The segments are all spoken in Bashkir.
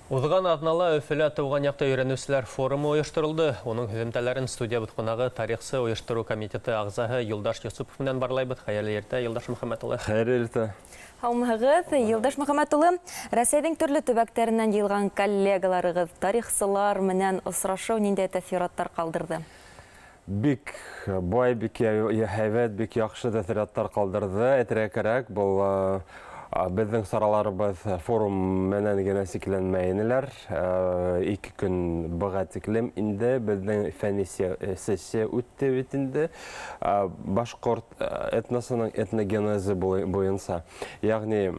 Уҙған аҙнала Өфөлә тыуған яҡты өйрәнеүселәр форумы ойошторолдо. Уның һөҙөмтәләрен студиябыҙ ҡунағы, тарихсы, ойоштороу комитеты ағзаһы Юлдаш Йосопов менән барлайбыҙ. Хәйерле иртә, Юлдаш Мөхәммәт улы. Хәйерле иртә. Һаумыһығыҙ, Юлдаш Мөхәммәт улы. Рәсәйҙең төрлө төбәктәренән йыйылған коллегаларығыҙ, тарихсылар менән осрашыу ниндәй тәьҫораттар ҡалдырҙы? Бик бай, бик һәйбәт, бик яҡшы тәьҫораттар ҡалдырҙы. Әйтергә кәрәк, был беҙҙең сараларыбыҙ форум менән генә сикләнмәй инеләр. 2 көн быға тиклем инде беҙҙең фәнни сессия үтте бит инде. Башҡорт этносының этногенезы буйынса. Ягъни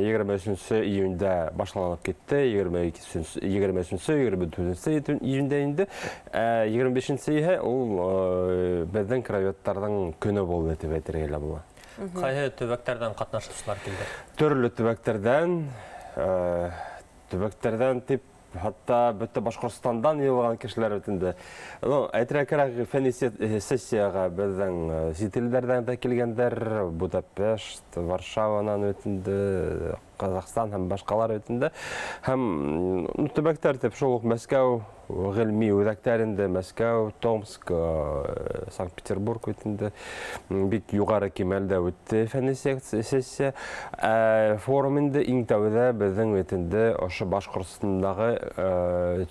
23 июньдә башланып китте, 23, 24 июньдә инде. 25 иһә ул беҙҙең краеведтарҙың көнө булды тип әйтергә лә була. Ҡайһы төбәктәрҙән ҡатнашыусылар килде? Төрлө төбәктәрҙән, төбәктәрҙән тип хатта бөтә Башҡортостандан йыйылған кешеләр бит инде. Ну, әйтергә кәрәк, фәнни сессияға беҙҙең сит илдәрҙән дә килгәндәр, Будапешт, Варшаванан бит инде, Ҡаҙағстан һәм башҡалар бит инде. Һәм төбәктәр тип шул уҡ Мәскәү, ғилми үҙәктәр инде, Мәскәү, Томск, Санкт-Петербург бит инде. Бик юғары кимәлдә үтте фәнни сессия. Форум инде иң тәүҙә беҙҙең бит инде ошо Башҡортостандағы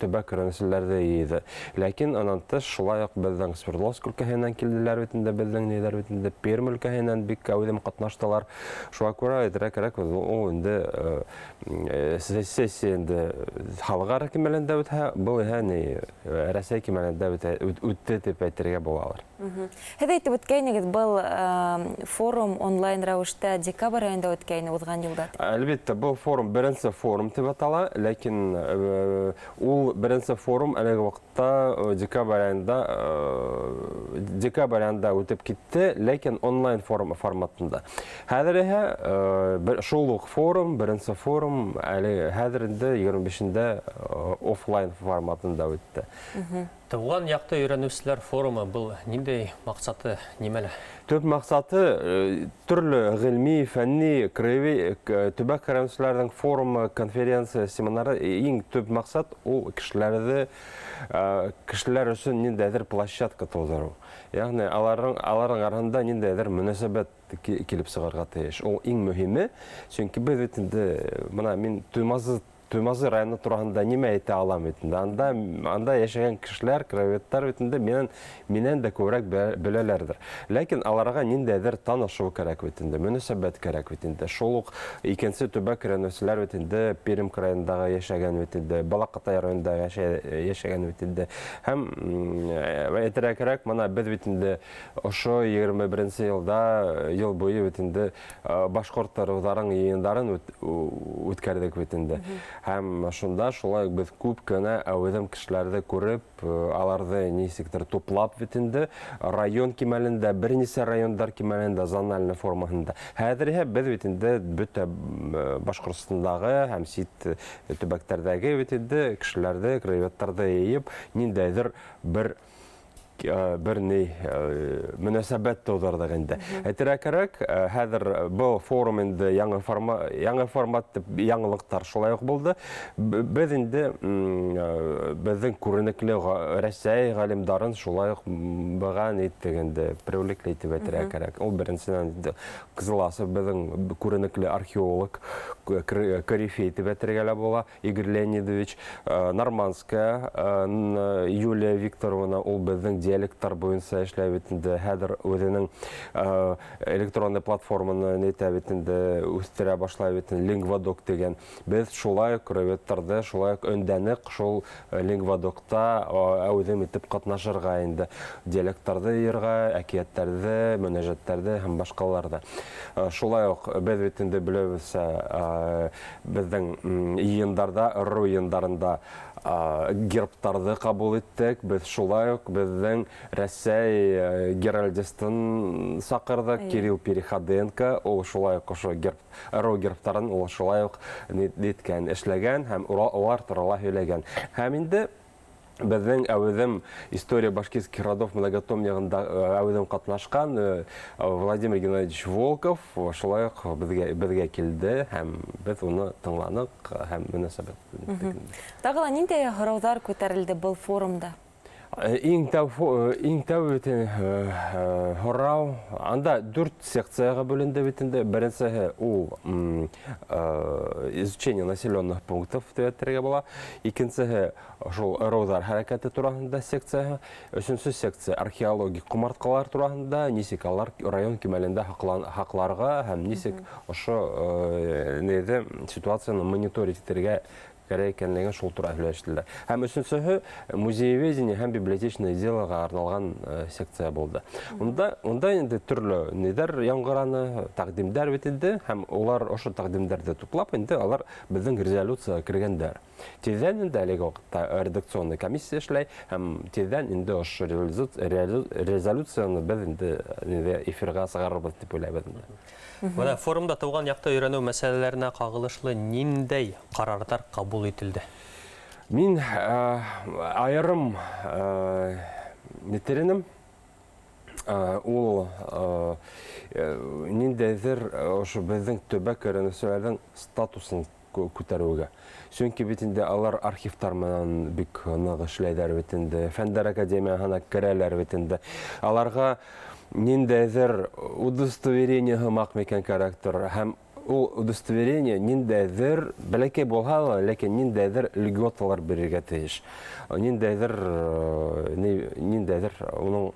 төбәк өйрәнеүселәрҙе йыйҙы. Ләкин унан тыш шулай уҡ беҙҙең Свердловск өлкәһенән килделәр бит инде, беҙҙең ниҙәр бит инде, Пермь өлкәһенән бик әүҙем ҡатнаштылар. Шуға күрә әйтергә кәрәк, ул инде сессия инде халыҡ-ара кимәлендә үтһә, был иһә ни Рәсәй кимәлендә үтте тип әйтергә булалыр. Һеҙ әйтеп үткәйнегеҙ, был форум онлайн рәүештә декабрь айында үткәйне уҙған йылда. Әлбиттә, был форум беренсе форум тип атала, ләкин ул беренсе форум әлеге ваҡытта декабрь айында үтеп китте, ләкин онлайн форум форматында. Хәҙер иһә шул уҡ форум, беренсе форум әле хәҙер инде 25-ндә офлайн форматында үтте. Тыуған яҡты өйрәнеүселәр форумы был ниндәй, маҡсаты нимәлә? Төп маҡсаты төрлө ғилми, фәнни, краевой төбәк өйрәнеүселәрҙең форумы, конференция, семинары, иң төп маҡсат ул кешеләрҙе кешеләр өсөн ниндәйҙер площадка тыуҙырыу. Ягъни аларҙың араһында ниндәйҙер мөнәсәбәт килеп сығырға тейеш. Ул иң мөһиме, сөнки беҙ бит инде бына мин Туймазы районы тураһында нимә әйтә алам бит инде. Анда йәшәгән кешеләр, краеведтар бит инде минән дә күберәк беләләрҙер. Ләкин аларға ниндәйҙер танышыу кәрәк бит инде, мөнәсәбәт кәрәк бит инде. Шул уҡ икенсе төбәк өйрәнеүселәр бит инде Пермь крайындағы йәшәгән бит инде, Балаҡатай районында йәшәгән бит инде. Һәм әйтергә кәрәк, бына беҙ бит инде ошо 21-нсе йылда йыл буйы бит инде башҡорт ырыуҙарының йыйындарын үткәрҙек бит инде. Һәм шунда шулай беҙ күп кенә әүҙем кешеләрҙе күреп, аларҙы нисектер туплап бит инде район кимәлендә, бер нисә райондар кимәлендә зональный формаһында. Хәҙер иһә беҙ бит инде бөтә Башҡортостандағы һәм сит төбәктәрҙәге бит инде кешеләрҙе, краеведтарҙы йыйып, ниндәйҙер бер ни мөнәсәбәт тыуҙырҙыҡ инде. Әйтергә кәрәк, хәҙер был форум инде яңы формат тип яңылыҡтар шулай уҡ булды. Беҙ инде беҙҙең күренекле Рәсәй ғалимдарын шулай уҡ быға ниттек инде, привлекли тип әйтергә кәрәк. Ул беренсенән инде Кызыласов, беҙҙең күренекле археолог, корифей тип әйтергә лә була, Игорь Леонидович, Норманская Юлия Викторовна, ул беҙҙең диалекттар буйынса эшләй бит инде, хәҙер үҙенең электронный платформаны нитә бит инде, үҫтерә башлай бит инде, Лингвадок тигән. Беҙ шулай уҡ краеведтарҙы шулай уҡ өндәнек шул Лингвадокта әүҙем итеп ҡатнашырға инде, диалекттарҙы йыйырға, әкиәттәрҙе, мөнәжәттәрҙе һәм башҡаларҙы. Шулай уҡ беҙ бит инде беләбеҙсә, беҙҙең йыйындарҙа, ырыу йыйындарында гербтарҙы ҡабул иттек. Беҙ шулай уҡ беҙҙең Рәсәй геральдистын саҡырҙыҡ, Кирилл Переходенко, ул шулай уҡ ошо герб, ырыу гербтарын ул шулай уҡ ниткән, эшләгән һәм улар турала һөйләгән. Һәм инде Беҙҙең әүҙем «История башкирских родов» многотомнигында әүҙем ҡатнашҡан Владимир Геннадьевич Волков шулай уҡ беҙгә килде, һәм беҙ уны тыңланыҡ һәм мөнәсәбәт иттек. Тағы ла ниндәй һорауҙар күтәрелде был форумда? Иң тәү бит һорау анда дүрт секцияға бүленде бит инде. Беренсеһе ул изучение населенных пунктов тип әйтергә була. Икенсеһе шул ырыуҙар хәрәкәте тураһында секцияһы. Өсөнсө секция археологик ҡомартҡылар тураһында, нисек алар район кимәлендә һаҡларға һәм нисек ошо ниҙе ситуацияны мониторить итергә кәрәк икәнлеген шул тура һөйләштеләр. Һәм өсөнсөһө музееведение һәм библиотечное делоға арналған секция булды. Унда инде төрлө ниҙәр яңғыраны, тәҡдимдәр бит инде, һәм улар ошо тәҡдимдәрҙе туплап инде алар беҙҙең резолюцияға кергәндәр. Тиҙҙән инде әлеге ваҡытта редакционный комиссия эшләй, һәм тиҙҙән инде ошо резолюцияны беҙ инде ниҙә эфирға сығарырбыҙ тип уйлайбыҙ инде. Бына форумда тыуған яҡты өйрәнеү мәсьәләләренә ҡағылышлы ниндәй ҡарарҙар ҡабул ителде? Мин айырым нитер инем. Ул ниндәйҙер ошо беҙҙең төбәк өйрәнеүселәрҙең статусын күтәреүгә. Сөнки бит инде алар архивтар менән бик ныҡ эшләйҙәр бит инде, Фәндәр академияһына керәләр бит инде. Аларға ниндәйҙер удостоверение һымаҡ микән кәрәктер, һәм ул удостоверение ниндәйҙер бәләкәй булһа ла, ләкин ниндәйҙер льготалар бирергә тейеш. Ниндәйҙер уның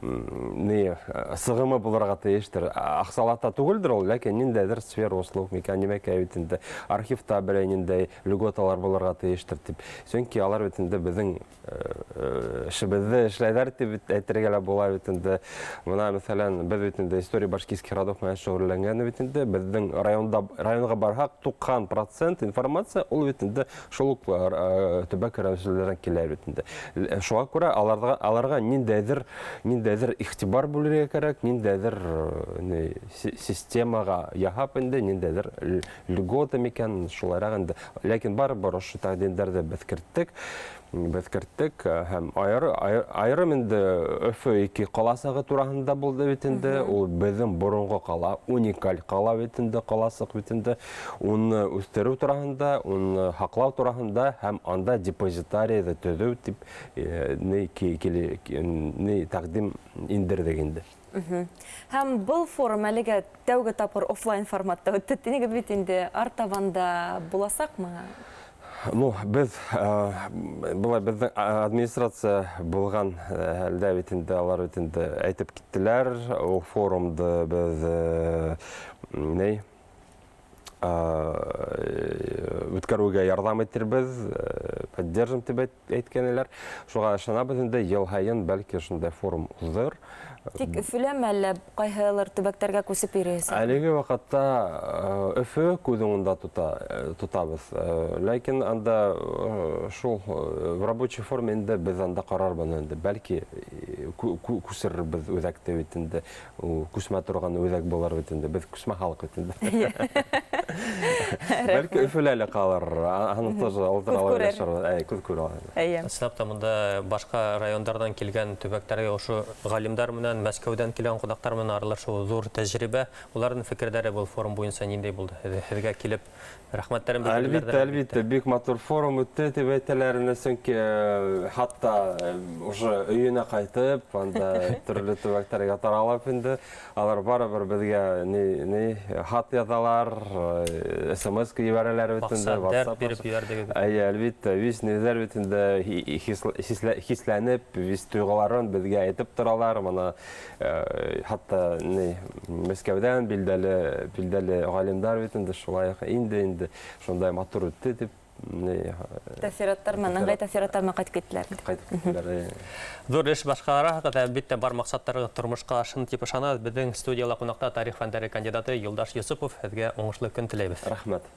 ни сығымы булырға тейештер. Аҡсалата түгелдер ул, ләкин ниндәйҙер сфера услуг микән, нимәкәй бит инде. Архивта берәй ниндәй льготалар булырға тейештер тип. Сөнки алар бит инде беҙҙең эшебеҙҙе эшләйҙәр тип әйтергә лә була бит инде. Бына, мәҫәлән, беҙ бит инде «История башкирских родов» менән шөғөлләнгән бит инде. Беҙҙең районға барһаҡ, 90% информация ул бит инде шул уҡ төбәк өйрәнеүселәрҙән килә бит инде. Шуға күрә аларға ниндәйҙер иғтибар бүлергә кәрәк, ниндәйҙер ни, системаға яһап инде, ниндәйҙер льгота микән, шулайыраҡ инде. Ләкин барыбер ошо тәҡдимдәрҙе беҙ керттек. Беҙ керттек һәм айырым инде Өфө ике ҡаласығы тураһында булды бит инде. Ул беҙҙең боронғо ҡала, уникаль ҡала бит инде, ҡаласыҡ бит инде. Уны үҫтереү тураһында, уны һаҡлау тураһында һәм анда депозитарийҙы төҙөү тип ни тәҡдим индерҙек инде. Һәм был форум әлегә тәүге тапҡыр офлайн форматта үтте. Тинегеҙ бит инде, артабан да буласаҡмы? Ну, беҙ былай беҙҙең администрация булған хәлдә бит инде, алар бит инде әйтеп киттеләр. Ул форумды беҙ ни үткәреүгә ярҙам итербеҙ, поддержим тип әйткәнеләр. Шуға ышанабыҙ инде, йыл һайын бәлки шундай форум уҙыр. Тик Өфөләме, әллә ҡайһылыр төбәктәргә күсеп йөрөйһөң? Әлеге ваҡытта Өфө күҙ уңында тотабыҙ. Ләкин анда шул в рабочей форме инде беҙ анда ҡарарбыҙ инде. Бәлки күсерербеҙ үҙәкте бит инде. Ул күсмә торған үҙәк булыр бит инде. Беҙ күсмә халыҡ бит инде. Бәлки Өфөлә лә ҡалыр. Аны тоже ултыра Күҙ күрер. алып. Әй, күҙ күрер. Эйе. Ысынлап та, бында башҡа райондарҙан килгән төбәктәргә ошо ғалимдар менән, Мәскәүҙән килгән ҡунаҡтар менән аралашыу ҙур тәжрибә. Уларҙың фекерҙәре был форум буйынса ниндәй булды? Һеҙгә килеп рәхмәттәрен белдерҙеләр. Әлбиттә, әлбиттә, бик матур форум үтте тип әйтәләр, сөнки хатта уже өйөнә ҡайтып, анда төрлө төбәктәргә таралып инде, алар барыбер беҙгә ни хат яҙалар, СМС ебәрәләр бит инде, Ватсап, дәрт WhatsApp биреп аша. ебәрҙегеҙ. Әйе, әлбиттә, вис ниҙәр бит инде хисләнеп, вис тойғоларын беҙгә әйтеп торалар. Мына хатта ни Мәскәүҙән билдәле ғалимдар бит инде шулай уҡ инде шундай матур үтте тип ни Тәьҫораттар менән, ыңғай тәьҫораттар менән ҡайтып киттеләр. Ҡайтып киттеләр. Әйе. Ҙур эш башҡараһығыҙ, әлбиттә, бар маҡсаттарығыҙ тормошҡа ашһын тип ышанабыҙ. Беҙҙең студияла ҡунаҡта тарих фәндәре кандидаты Юлдаш Йосопов. Һеҙгә уңышлы көн теләйбеҙ. Рәхмәт.